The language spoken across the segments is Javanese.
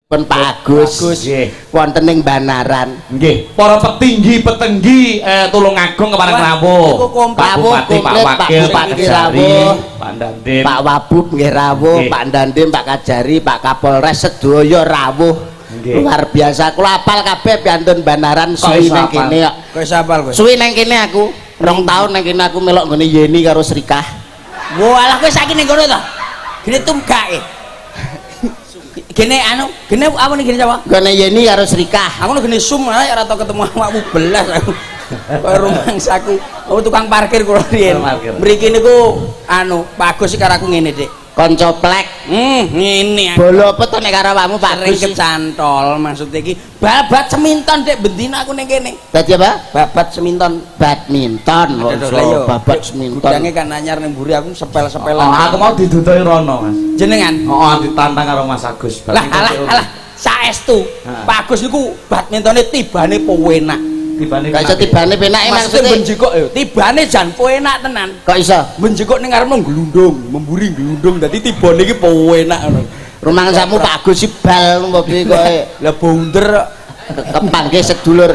Pun Pak Agus. Nggih. Wonten ing Banaran. Nggih, para petinggi-petinggi Tulungagung kepareng Wah, rawuh. niku komplit. Pak Rawuh, Bupati, Pak komplit, Pak Wakil, Pak Bupati Kejari, rawuh. Pak Dandim. Pak Wabub nggih rawuh, Nggih. Pak Dandim, Pak Kajari, Pak Kapolres sedaya rawuh. Nggih. Luar biasa. Kula apal kabeh piantun Banaran Kok suwi iso nang apal? kene kok. Kowe iso apal kowe? Suwi nang kene aku. 2 tahun nang kene aku melok nggone Yeni karo Srikah. Walah, kowe saiki ning kono to? Gene tumgake. Gene anu, gene apa nih, gene sapa? Nggone Yeni karo Srikah. Aku gene sum ae ora tau ketemu awakmu belas aku. Kaya rumangsaku. Aku tukang parkir kula riyen. Tukang parkir. Mriki niku anu, Pak Agus iki karo aku ngene, Dik. Kanca plek. Ngene aku. Bolo apa to nek karo awakmu Pak Sering Agus? kecantol, maksudnya iki babat seminton, Dik, bendina aku ning kene. Dadi apa? Babat seminton. Badminton kok Aduh, iso lah iya. babat seminton. Gudange kan anyar ning mburi, aku sepel-sepelan. Oh, aku mau didudoi rono, Mas. Jenengan. Oh, ditantang karo Mas Agus. Lah alah alah, saestu. Ha. Pak Agus niku badmintone tibane penak. Tibane. Gak iso tibane penake Maksudnya maksudnya. benjikok ya, tibane jan penak tenan. Kok iso? Benjikok ning ngarepno glundung, memburi glundung, dadi tibane iki penak ngono. Rumangsamu Pak Agus si bal mbok piye kowe? Lah bounder kok. Kepanggih sedulur.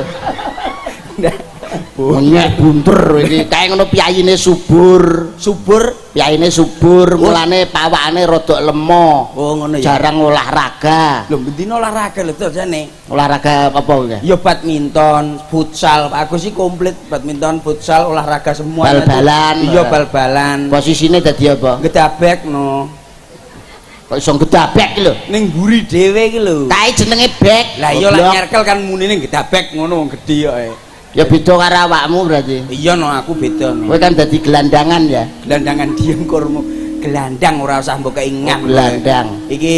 Menyek bunter iki kae ngono piyayine subur. Subur. Piyayine subur, mulane pawakane rodok lemo. Oh, ngono ya. Jarang olahraga. Lho, bendina olahraga lho to jane. Olahraga apa kuwi? Ya badminton, futsal, Pak Agus sih komplit badminton, futsal, olahraga semuanya. Bal-balan. Iya, bal-balan. Posisine dadi apa? Gedabek no. Kok iso gedabek iki lho? Ning mburi dhewe iki lho. Kae jenenge bek. Lah iya, lah Goblok. nyerkel kan munine gedabek ngono gedhe kok. E. Ya beda karo awakmu berarti. Iya no, aku beda no. Kowe kan dadi gelandangan ya. Gelandangan diem kurmu. Gelandang ora usah mbok keingat. Oh, gelandang. Iki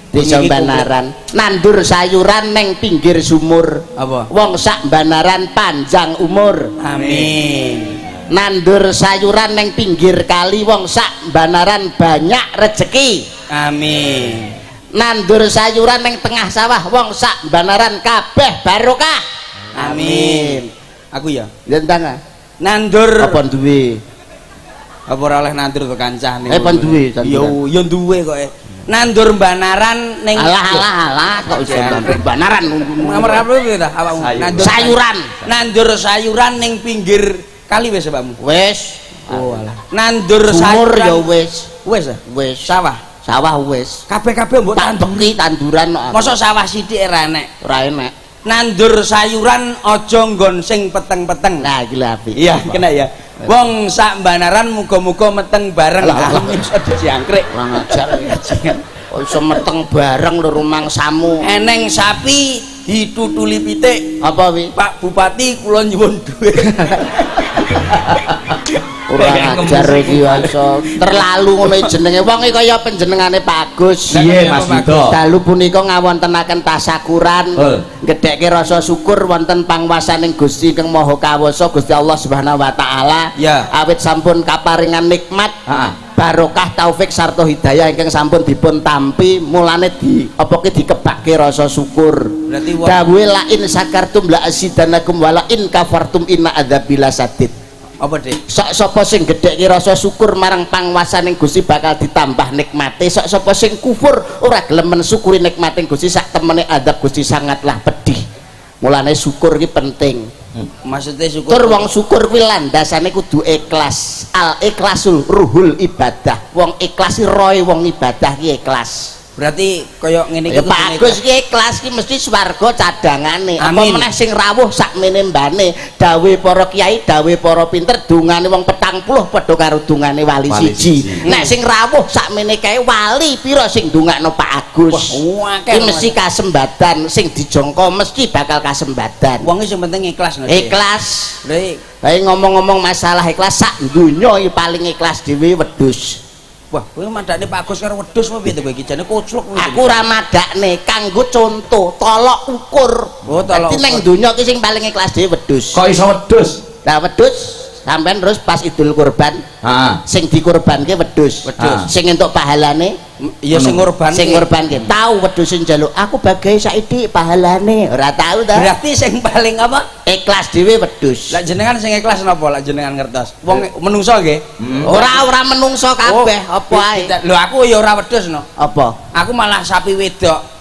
Desa iki Banaran. Nandur sayuran neng pinggir sumur. Apa? Wong sak Banaran panjang umur. Amin. Nandur sayuran neng pinggir kali, wong sak Banaran banyak rezeki. Amin. Nandur sayuran neng tengah sawah, wong sak Banaran kabeh barokah. Amin. Aku ya. Tentang ah. Nandur Apa duwe? Apa ora oleh nandur to kancane? Eh, apa duwe Ya tanduran? ya duwe kok. E. Nandur Banaran ning Alah alah alah, kok iso nandur Banaran? Nomor apa piye ta awakmu? Sayur. Nandur Sayuran. Nandur sayuran ning pinggir kali wis awakmu. Wis. Oh alah. Nandur Sumur sayuran ya wis. Wis ah? Wis. Sawah. Sawah wis. Kabeh-kabeh mbok Tak tandur. teki tanduran kok aku. Mosok sawah sithik ora enek. Ora enek. Nandur sayuran aja nggon sing peteng-peteng. Nah, iki lho apik. Iya, kena ya. Wong sak Banaran muga-muga meteng bareng. Lah, lah. Amin, iso dijangkrik. Kurang ajar. Kok iso meteng bareng lho rumangsamu? Eneng sapi ditutuli pitik. Apa wi? Pak Bupati, kula nyuwun dhuwit. Kurang ajar iki iso. Terlalu ngono jenenge wong iki kaya panjenengane Pak Agus. Piye, Mas Yudo? Dalu punika ngawontenaken tasakuran, Betul. Gedhekke rasa syukur wonten pangwasaning Gusti ingkang Maha Kawasa, Gusti Allah Subhanahu wa taala. Ya. Awit sampun kaparingan nikmat, Heeh. barokah, taufik sarta hidayah ingkang sampun dipun tampi, mulane di apa ki dikebake rasa syukur. Berarti wong- Dawuhe la in syakartum la azidannakum wa la in kafartum inna adzabi lasadid. Apa, Dik? Sok sapa sing gedhekke rasa syukur marang pangwasaning Gusti bakal ditambah nikmate. Sok sapa sing kufur, ora gelem mensyukuri nikmate Gusti, sak temene adab Gusti sangatlah pedih. Mulane syukur ki penting. Maksudnya syukur. Tur wong syukur kuwi landasane kudu ikhlas. Al ikhlasul ruhul ibadah. Wong ikhlas ki roe wong ibadah ki ikhlas. Berarti kaya ngene Ya iki Pak kudune Agus ki ikhlas ki mesti swarga cadangane. Apa Amin. meneh sing rawuh sakmene mbane, dawuhe para kiai, dawuhe para pinter, dungane wong 40 padha karo dungane wali Wali siji. siji. Nek sing rawuh sakmene kae wali pira sing ndongakno Pak Agus? Wah, akeh. Ki mesti kasembadan, sing dijangka mesti bakal kasembadan. Wong sing penting ikhlas no, Dik. Ikhlas. Berarti Bae ngomong-ngomong masalah ikhlas, sak donya iki paling ikhlas dhewe wedhus. Wah, kowe madakne Pak Agus karo wedhus apa piye to kowe iki? Jane koclok kowe. Aku ora madakne, kanggo contoh, tolok ukur. Oh, tolok Dadi neng ukur. donya ki sing paling ikhlas dhewe wedhus. Kok iso wedhus? Lah wedhus sampean terus pas Idul Kurban, Heeh. sing dikurbanke wedhus. Wedhus. Sing entuk pahalane Ya sing ngorbanke. Sing ngorbanke. Tau wedhus sing njaluk aku bagai saiki pahalane? Ora tau ta? Berarti sing paling apa? Ikhlas dhewe wedhus. Lah jenengan sing ikhlas napa lah jenengan ngertos? Wong menungso nggih. Ora ora menungso kabeh, Oh, apa ae. Lho, aku ya ora wedhus no. Apa? Aku malah sapi wedok.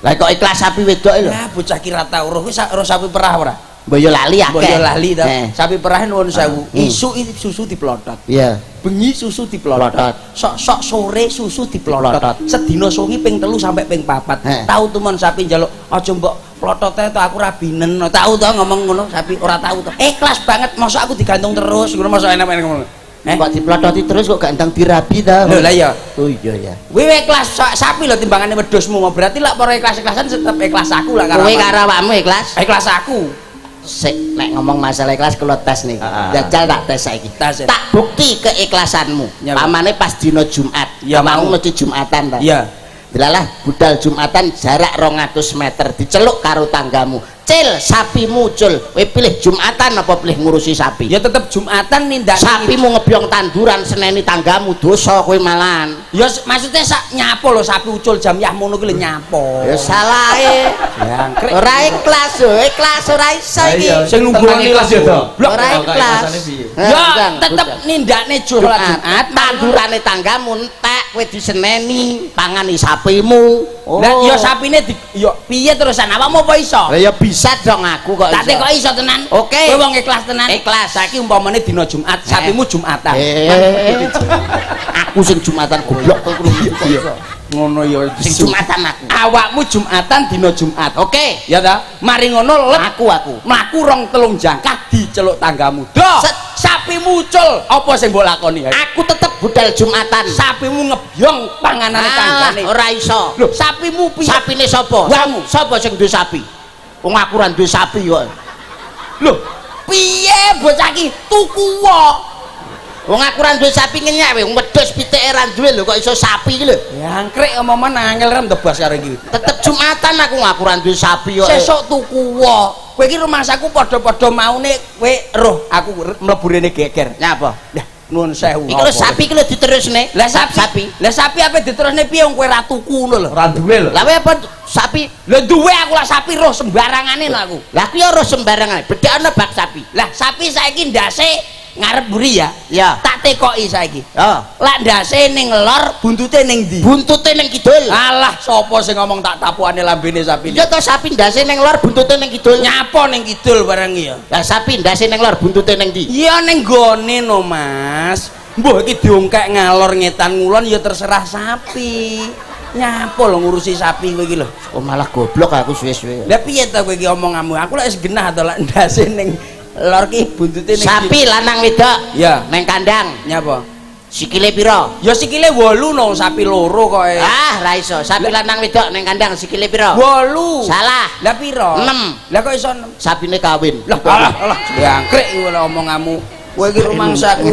Lah kok ikhlas sapi wedok lho. Ya bocah ki ra tau roh, kuwi roh sapi perah ora? Mbok yo lali akeh. Mbok yo lali ta. Sapi perah nuwun sewu. Isuk susu diplotot. Iya. Bengi susu diplotot. Sok-sok sore susu diplotot. Sedina songi ping 3 sampai ping 4. Tau tumon sapi njaluk aja mbok plotote to aku rabinen. Tau to ngomong ngono sapi ora tau to. Ikhlas banget mosok aku digantung terus ngono mosok enak-enak ngono. Kok diplototi terus kok gak ndang dirabi ta? Lho lah iya. Oh iya ya. Kuwi ikhlas sapi lho timbangane wedhusmu. Berarti lak para ikhlas-ikhlasan tetep ikhlas aku lah karo. Kowe karo awakmu ikhlas? Ikhlas aku. Sik nek ngomong masalah ikhlas kula tes niki. Jajal tak tes saiki. Tak bukti keikhlasanmu. Pamane pas dina Jumat. Awakmu mesti Jumatan ta? Iya. Delalah budal Jumatan jarak 200 meter diceluk karo tanggamu. Cil, sapimu cul. Kowe pilih Jumatan apa pilih ngurusi sapi? Ya tetep Jumatan nindak. Sapimu ngebyong tanduran seneni tanggamu dosa kowe malan. Ya maksudnya sak nyapo lho sapi ucul jam yah ngono ki lho nyapo. Ya salahe. Jangkrik. Ora ikhlas yo, ikhlas ora iso iki. Sing nunggu ikhlas ya to. Ora ikhlas. Ya tetep nindakne sholat Jumat, tandurane tanggamu entek kowe diseneni, pangani sapimu. Lah ya sapine di ya piye terusan awakmu apa iso? Lah ya bisa dong aku kok iso. Tak kok iso tenan. Oke. Kowe wong ikhlas tenan. Ikhlas. Saiki umpamane dina Jumat, sapimu Jumatan. Aku sing Jumatan goblok kowe kuwi. Ngono ya sing Jumatan aku. Awakmu Jumatan dina Jumat. Oke. Ya ta? Mari ngono lep aku. Mlaku rong telung jangkah diceluk tanggamu. Doh, sapimu ucul, apa sing mbok lakoni? Aku tetep budal Jumatan. Sapimu ngebyong panganane tanggane. Ora iso. Lho, sapimu piye? Sapine sapa? Wangmu. Sapa sing duwe sapi? Wong aku ora duwe sapi kok. Lho, piye bocah iki tuku wae? Wong aku ora duwe sapi ngenyek kowe, wong wedhus pitike ora duwe lho kok iso sapi iki lho. Jangkrik omongan angel rem tebas karo iki. Tetep Jumatan aku ora duwe sapi kok. Sesuk tuku wae. Kowe iki rumangsaku padha-padha maune kowe roh aku mlebu rene geger. Nyapa? Lah nuwun sewu. Iki lho sapi iki lho diterusne. Lah sapi. Lah sapi ape diterusne piye wong kowe ra tuku ngono lho. Ora duwe lho. Lah kowe apa sapi? Lah duwe aku lah sapi roh sembarangane lho aku. Lah aku ya roh sembarangane. Bedakno bak sapi. Lah sapi saiki ndase ngarep mburi ya. Ya. Tak tekoki saiki. Heeh. Lah ndase ning lor, buntute ning ndi? Buntute ning kidul. Alah sapa sing ngomong tak tapukane lambene sapi. Iya to sapi ndase ning lor, buntute ning kidul. Nyapa ning kidul bareng ya? Lah sapi ndase ning lor, buntute ning ndi? Iya ning gone no, Mas. Mbuh iki diongkek ngalor ngetan ngulon ya terserah sapi. Nyapa lho ngurusi sapi kowe iki lho. Oh malah goblok aku suwe-suwe. Lah piye to kowe iki omonganmu? Aku lek wis genah to lek ndase ning lor ki buntute ning sapi lanang wedok. Ya. Neng kandang. Nyapa? Sikile pira? Ya sikile 8 no, sapi loro kok. Ah, ra iso. Sapi lanang wedok neng kandang sikile pira? 8. Salah. Lah pira? 6. Lah kok iso 6? Sapine kawin. Lah alah, jangkrik iku lho omonganmu. Kowe iki rumangsaku.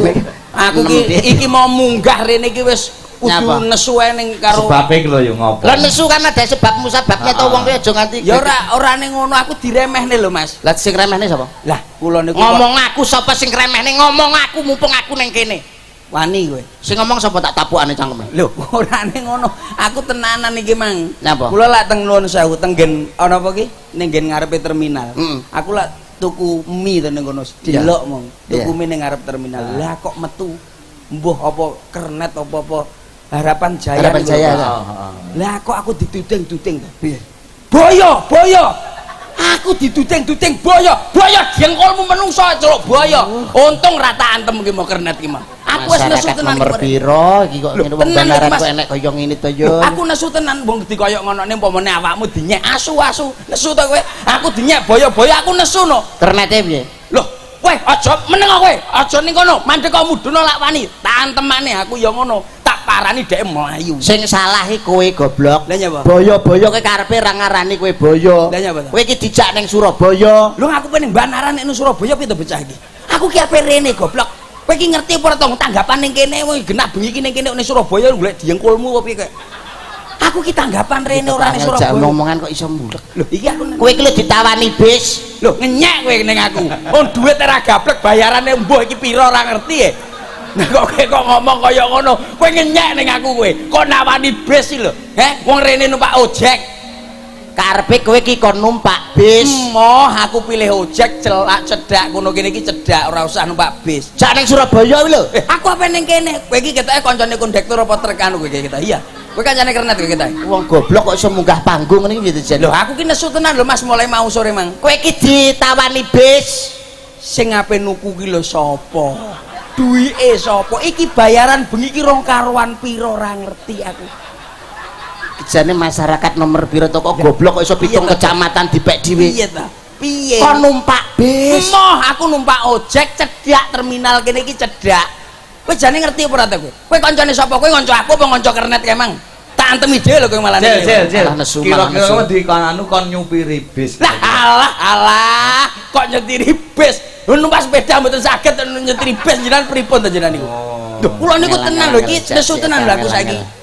Aku ki iki mau munggah rene iki wis kudu nesu ae ning karo sebabe iki lho ya ngopo. Lah nesu kan ada sebab musababnya to wong kuwi aja nganti. Ya ora ning ngono aku diremehne lho Mas. Lah sing remehne sapa? Lah kula niku ngomong aku sapa sing remehne ngomong aku mumpung aku ning kene. Wani kowe. Sing ngomong sapa tak tapukane cangkeme. Lho ora ning ngono. Aku tenanan iki Mang. Napa? Kula lak teng nuwun sewu teng nggen ana apa ki? Ning nggen ngarepe terminal. Aku lak tuku mie to ning kono delok mong. Tuku mie ning ngarep terminal. Lah kok metu mbuh apa kernet apa-apa Harapan Jaya. Harapan Jaya. Lah kok aku dituding-tuding to? Piye? Boyo, boyo. Aku dituding-tuding boyo. Boyo jengkolmu menungso celuk boyo. Untung ra tak antem ki mau kernet ki mau. Aku wis nesu tenan nomor pira iki kok ngene wong banaran kok enek kaya ngene to yo. Aku nesu tenan wong dikoyok ngonokne umpamane awakmu dinyek asu-asu. Nesu to kowe. Aku dinyek boyo-boyo aku nesu no. Kernete piye? Loh, kowe aja meneng kowe. Aja ning kono. Mandek kok mudhun lak wani. Tak antemane aku ya ngono. Parani dhek mlayu. Sing salah iki kowe goblok. Lah nyapa? Boyo-boyo kowe karepe ra ngarani kowe boyo. Lah nyapa? Kowe iki dijak ning Surabaya. Lho aku pengen Banaran ning Surabaya piye to bocah iki? Aku ki ape rene goblok. Kowe iki ngerti apa ora to tanggapan ning kene kowe genah bengi iki ning kene ning Surabaya golek diengkulmu apa piye kowe? Aku ki tanggapan rene ora ning Surabaya. Ngomongan kok iso mulek. Lho iki aku kowe iki lho ditawani bis. Lho ngenyek kowe ning aku. Wong duit ora gablek bayarane mbuh iki pira ora ngerti e. Nah kok kowe kok ngomong kaya ngono, kowe ngenyek ning aku kowe. Kok nawani bis iki lho. Heh, wong rene numpak ojek. Karepe kowe iki kon numpak bis. Moh, aku pilih ojek celak cedhak kono kene iki cedhak ora usah numpak bis. Jak ning Surabaya kuwi lho. Aku apa ning kene? Kowe iki ketoke kancane kondektur apa trek anu kowe iki ketok. Iya. Kowe kancane kernet kowe kita. Wong goblok kok iso munggah panggung ngene iki gitu jan. Lho, aku ki nesu tenan lho, Mas, mulai mau sore mang. Kowe iki ditawani bis. Sing ape nuku ki lho sapa? Duwike sapa? Iki bayaran bengi ki rong karuan pira ora ngerti aku. Jane masyarakat nomor pira to kok goblok kok iso pitung Iya, ta. Kecamatan dipek dhewe. Piye ta? Piye? Kon numpak bis. Moh, aku numpak ojek cedhak terminal kene iki cedhak. Kowe jane ngerti apa ora ta kowe? Kowe kancane sapa? Kowe kanca aku apa kanca kernet kae mang? Tak antemi dhewe lho kowe malah. Jel, jel, jel. Malah nesu, malah Kira-kira nesu. di kon anu kon nyupiri bis. Lah alah alah, kok nyetiri bis? Lho, numpak sepeda mboten saged nyetiri bis jenengan pripun ta jenengan niku? Oh. Lho, kula niku Angel, tenan lho iki angel, nesu tenan lho aku angel, saiki. angel.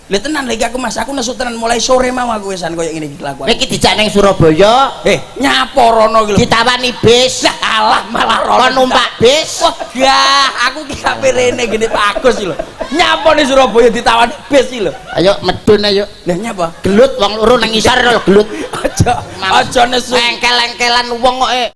Lho tenan lho iki aku, Mas, aku nesu tenan mulai sore mau aku wisan koyo ngene iki kelakuan. Kowe iki dijak ning Surabaya, Eh, nyapa rono iki lho? Ditawani bis. Lah alah malah rono. Kon numpak bis. Wegah, aku ki ape rene gene Pak Agus iki lho. Nyapa ning Surabaya ditawani bis iki lho. Ayo medun ayo. Lah nyapa? Gelut wong loro nang ngisor lho gelut. Aja aja nesu. Engkel-engkelan wong kok.